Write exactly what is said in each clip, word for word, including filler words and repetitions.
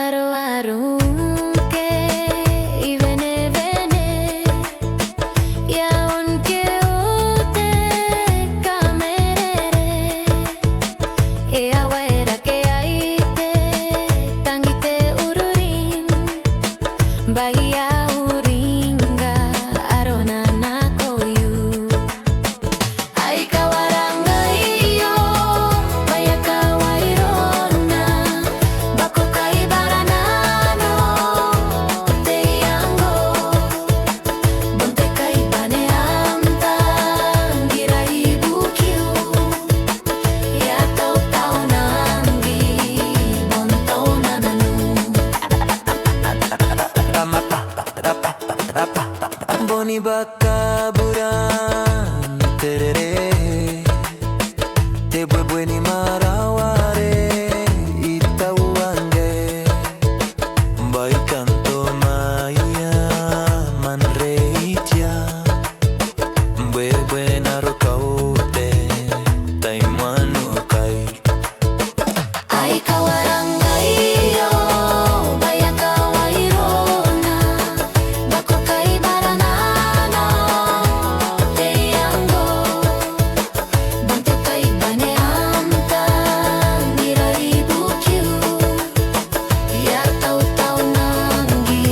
Aroaro ngke I wenewene, I a onke o te kamerere, e a waerake ai te tang n te ururing, bwa I a uringa arona nakoiu. Ai kawarangaio, bwa e a kawairona, bwa ko kai bwaranano, te iango, bon te kai bane am tangira ibukiu, e a tautaunangi, bon taunananu. Boni baka buran terere, te bwebwe ni marawa are I taua ngke, bwa I kantomaia man reitia, bwebwe n aro kaute, tai mwanu kai. Ai kawarangaio, bwa e a kawairona, bwa ko kai bwaranano, te iango, bon te kai bane am tangira ibukiu, e a tautaunangi,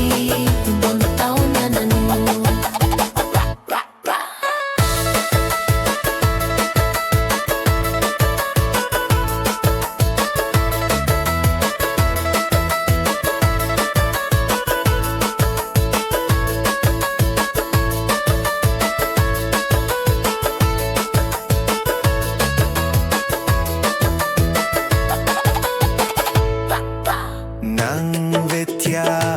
bon taunananu. Nang wetea